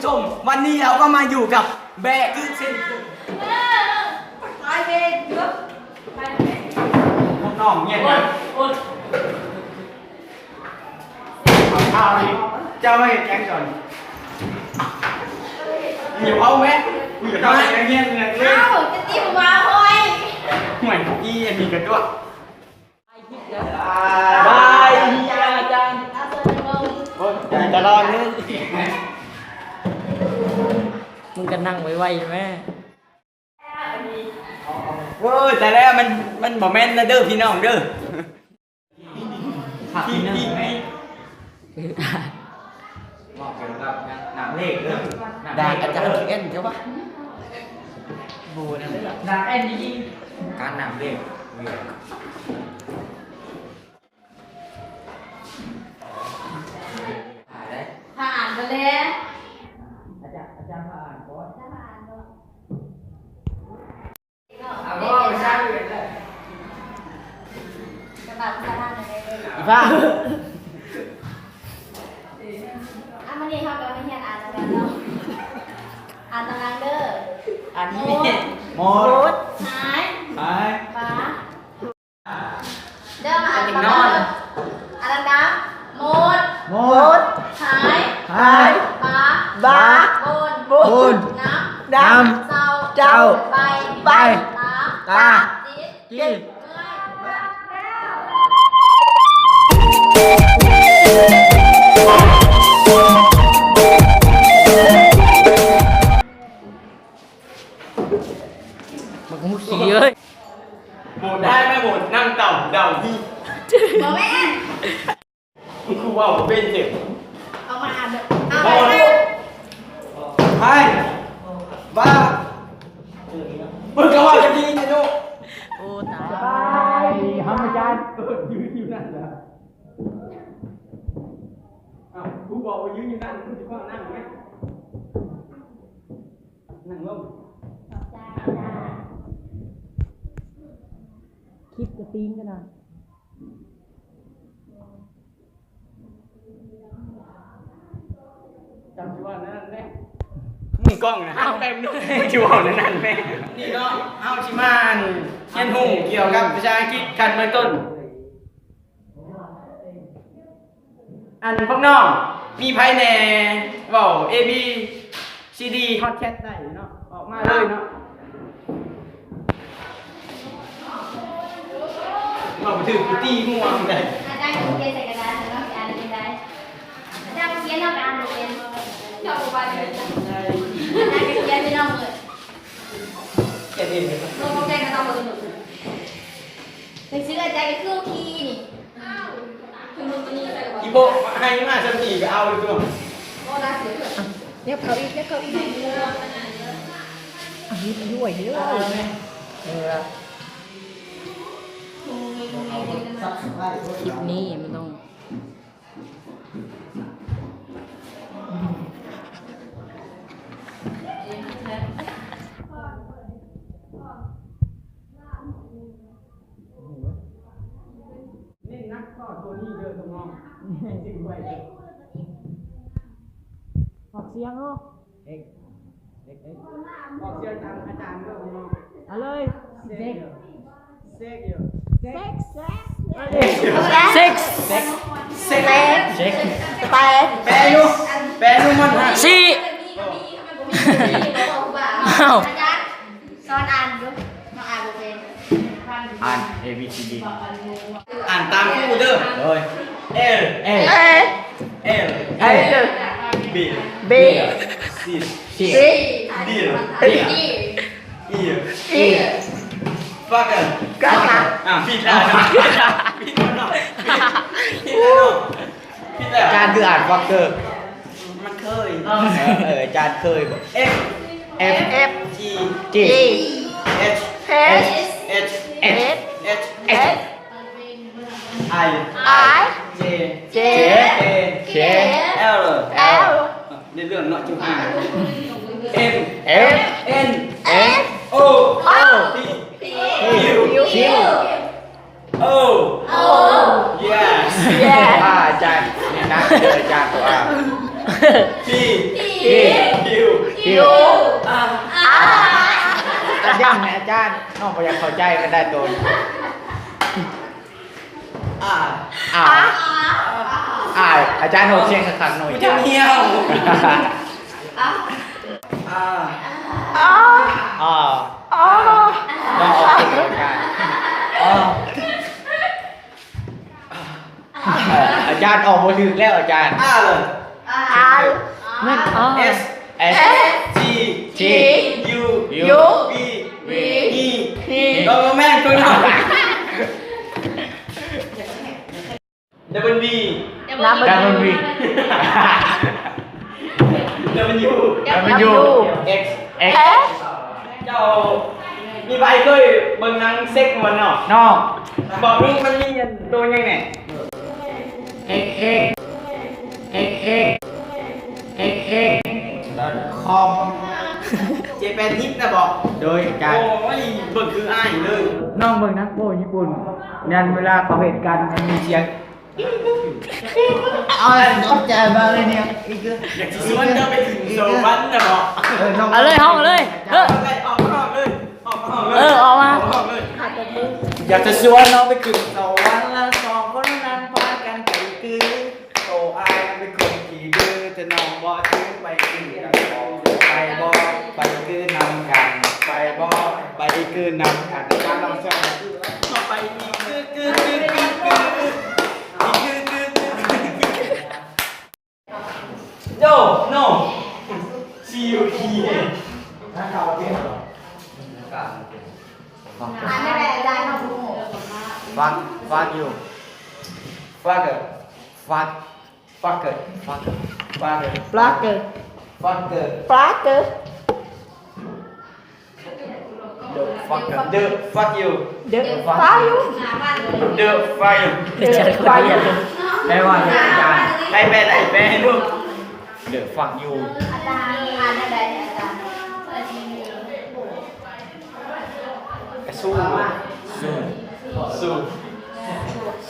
ຊົມ ວັນນີ້ເຮົາກໍມາຢູ່ກັບແບກຄືເຊັ່ນເຄີຍ. ພວກນ້ອງເງຍນກັນ. ເອົານີ້ ເຈົ້າມາເຮັດຫຍັງກ່ອນ? ຢ່າເວົ້າແມະ ກູຢາກເຈົ້າເຮັດຫຍັງເງຍນກັນເລີຍ. ເອົ້າ ຈະຕິມວ່າຫ້ອຍ ຫ້ອຍ ອີອັນນີ້ກະຕົວະ. ບາຍ ເຮຍອາຈານ. ໂອ້ຍ ຕະຫຼອດເລີຍ. ມຶງກະນັ່ງໄວໆແມ່. ໂອ້ຍ ຕາຍແລ້ວ ມັນ ມັນບໍ່ແມ່ນລະເດີພີ່ນ້ອງເດີ. ເວົ້າກ່ຽວກັບນາງເລກເດີ. ນາງເລກ ດ່າອາຈານເອັນເຈົ້າວະ. ບໍ່ນະ ນາງເອັນນີ້ ການນາງເລກ. ຖ້າອ່ານໄປແລ້ວ ອາຈານ ອາຈານພາອ່ານກ່ອນ. ອາຈານພາອ່ານກ່ອນ. ເອົາ ເວົ້າພາສາອື່ນເລີຍ. ສະບາຍດີ ອີຟ້າ. ອ່າ ມື້ນີ້ເຮົາກໍມາຮຽນອ່ານນຳກັນເນາະ. ອ່ານຕາມຫຼັງເດີ. ອ່ານນີ້ ໝົດ ໝົດ ຫາຍ ຫາຍ ປາ ເດີ. ອ່ານຕາມຫຼັງເດີ. ອ່ານດັງໆ ໝົດ ໝົດ ຫາຍ ຫາຍ ປາ ບາ ບົນ ບົນ ນຳ ນຳ ເຊົາ ເຈົ້າ ໄປ ໄປ ຕາ ຕາ ຈິດ ຈິດ ເມື່ອຍ. ບັກໝູຂີ້ເອີຍ. ໂບດໄດ້ໄໝໂບດ? ນັ່ງເຕົ່າເດົາທີ່. ບໍ່ແມ່ນ. ຄຸນຄູເວົ້າບໍ່ເປັນເຈັບ. ເອົາມາອ່ານເດີ. ເອົາມາ. ໄປ. ວ່າ. ເບິ່ງກະວ່າຈະດີແທ້ເນາະ. ໂອ້ ຕາຍ. ສະບາຍດີ ຮຳມະຈານ. ເອີ ຢືນຢູ່ນັ້ນລະ. ອ້າວ ຄູບອກວ່າຢືນຢູ່ນັ້ນ ຄູຊິຟ້າວນັ່ງໄໝ? ນັ່ງລົງ. ຂອບໃຈ. ຄລິບກະຕີງກັນນະ. ເຈົ້າຊິເວົ້າແນວນັ້ນແມະ. ມືກ້ອງນະ ອ້າວ ແປບໜຶ່ງ ຊິເວົ້າແນວນັ້ນແມະ. ນີ້ເນາະ ເຮົາຊິມາ ອັນ ຮຽນຮູ້ກ່ຽວກັບພາສາອັງກິດຂັ້ນເບື້ອງຕົ້ນ. ອັນ ພວກນ້ອງ ມີໃຜແດ່ເວົ້າ ເອ ບີ ຊີ ດີ ຮອດ ແຊັດ ໄດ້ເນາະ? ອອກມາເລີຍເນາະ. ເວົ້າບໍ່ຖືກ ກູຕີຫົວມັນໄດ້. ອາຈານຂຽນໃສ່ກະດານໃຫ້ເຮົາອ່ານເປັນໄດ? ອາຈານຂຽນ ເຮົາກະອ່ານບໍ່ເປັນ. ເຈົ້າບໍ່ວ່າໄດ້. ອາຈານຂຽນໄປນຳເລີຍ. ຂຽນເອງເລີຍ. ເບິ່ງຂອງແຈກກະຕ້ອງເບິ່ງ. ໜັງສືອາຈານກະຄືຂີ້ນີ້. ອີໂບະ ໃຫ້ມາຊ່ຳນີ້ກະເອົາຢູ່ຕົວະ. ຍັບເຂົ້າອີກ ຍັບເຂົ້າອີກ. ເອົາ ເຮັດດ້ວຍເດີ. ຄລິບນີ້ມັນຕ້ອງ ເນັ້ນໜັກຕໍ່ໂຕນີ້ເດີນ້ອງໆ. ອອກສຽງເນາະ. ເອັກ ເອັກ ເອັກ ອອກສຽງຕາມອາຈານເດີນ້ອງໆ. ເອົາເລີຍ. ເຊັກ ເຊັກ ເຊັກ ເຊັກ ເຊັກ ເຊັກ ເຊັກ ເຊັກ ແປ ແປ ແປ ສອນອ່ານຢູ່ ເຮົາອ່ານບໍ່ເປັນ. ອ່ານ ເອ ບີ ຊີ ດີ ອ່ານຕາມຄູເດີ. ໂດຍ ເອລ ເອລ ເອລ ເອລ ເອລ ບີ ບີ ຊີ ຊີ ດີ ດີ ອີ ອີ ຟັກເກີ ຟັກເກີ. ອ່າ ຜິດແລ້ວເນາະ ຜິດແລ້ວເນາະ ຜິດແລ້ວເນາະ ຜິດແລ້ວ. ອາຈານຄືອ່ານຟັກເກີ? ມັນເຄີຍ. ເອີ ເອີ ອາຈານເຄີຍບໍ? ເອັຟ ເອັຟ ເອັຟ ຈີ ຈີ ເອັຊ ເອັຊ ເອັຊ ເອັຊ ເອັຊ ໄອ ໄອ ເຈ ເຈ ເຄ ເຄ ແອລ ແອລ ເລື່ອນໆເນາະ ຈຸດຫ້າ ເອັມ ເອັມ ເອັນ ເອັນ ໂອ ໂອ ພີ ພີ ຄິວ ຄິວ ໂອ ໂອ ເຢສ ເຢສ. ອາຈານ ນີ້ນະ ອາຈານຕົວ T T Q Q R R ອາຈານ ອາຈານ ນ້ອງບໍ່ຢາກເຂົ້າໃຈ ມັນໄດ້ໂຕ R R R ອາຈານ ອອກສຽງຄັກໆ ໜ່ອຍ ຈະເຫ່ວ R R R ອາ ອາ ອາ ອາ ອາຈານ ອອກບໍ່ຖືກແລ້ວອາຈານ R ເລີຍ R ແມ່ນ R S S T T U U V V E ບໍ່ແມ່ນ ຄຸນ W W W W X X ເຈົ້າມີໃຜເຄີຍເບິ່ງໜັງເຊັກບໍ່ເນາະ ນ້ອງ ບອກລຸງ ມັນມີອັນໂຕຫຍັງແດ່ X X X X X X ຄອມ ເຈແປນຮິບນະບໍ? ໂດຍ ອາຈານ ໂອ້ຍ ເບິ່ງຄືອ້າຍເລີຍ ນ້ອງເບິ່ງໜັງໂປ້ຍີ່ປຸ່ນ ແມ່ນເວລາເຂົາເຮັດກັນ ມັນມີສຽງ ເອົາ ເອົາໃຈມາເລີຍນີ້ ຢາກຊິຊວນເຈົ້າໄປຂຶ້ນສະຫວັນນະບໍ? ເອີ ເອົາເລີຍ ຮ້ອງເອົາເລີຍ ເອີ ອອກມາ ອອກມາ ເອີ ອອກມາ ອອກມາ ຢາກຈະຊວນນ້ອງໄປຂຶ້ນສະຫວັນ ລະສອງຄົນນັ້ນພາກັນໄປຄື ໂຕອ້າຍເປັນຄົນຂີ້ດື້ ແຕ່ນ້ອງບໍ່ຖື ໄປຄືກັນບໍ່ ໄປບໍ່ ໄປຄືນຳກັນ ໄປບໍ່ ໄປຄືນຳກັນ ການລອງເຊີນ ເຂົ້າໄປອີກຄື ຄື ຄື ຄື ຄື No, no. C U T A. ອ່ານໄດ້ ອາຈານ Fuck, fuck you. Fucker. Fuck. Fucker. Fucker. Fucker. Fucker. Fucker. Fucker. The fuck, the fuck you. The fuck you. The fuck you. The fuck you. ແປວ່າຫຍັງອາຈານ? ໃຫ້ແປ ໃຫ້ແປໃຫ້ລູກ The fuck you. ອາຈານ ອ່ານໄດ້ ອາຈານ ກະຊູ ຊູ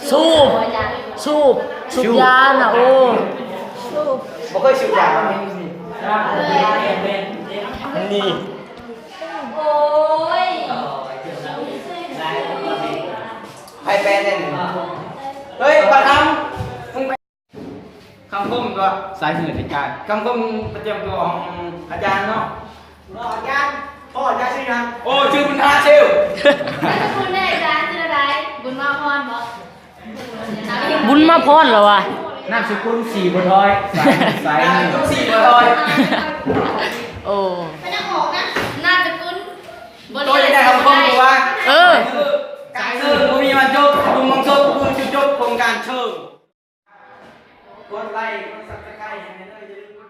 ຊູ ສູບ ສູບ ສູບຢານະ ໂອ້ ບໍ່ເຄີຍສູບຢາ ນີ້ ໂອ້ຍ ໃຜແປແນ່ນີ້? ເຮີ້ຍ ປາທຳ ຄຳຄົມຕົວະ ສາຍເຫື່ອໃນການ ຄຳຄົມປະຈຳຕົວຂອງອາຈານເນາະ ອາຈານ ພໍ່ອາຈານຊື່ຫຍັງ? ໂອ້ ຊື່ບຸນທາຊິວ ນາມສະກຸນເດ້ອາຈານ ຊື່ແນວໃດ? ບຸນມາພອນບໍ? ບຸນມາພອນລະວະ ນາມສະກຸນສີບົວທອຍ ສາຍ ນາມສະກຸນສີບົວທອຍ ໂອ້ ນາມສະກຸນ ໂຕຢາກໄດ້ຄຳຄົມບໍ່ວະ? ເອີ ສາຍເຊີງບໍ່ມີວັນຈົບ ລຸງມັງສົບຜູ້ຈຸດຈົບຂອງການເຊີງ ກົດໄລ ກົດ Subscribe ໃຫ້ແນ່ເດີ ຢ່າລືມ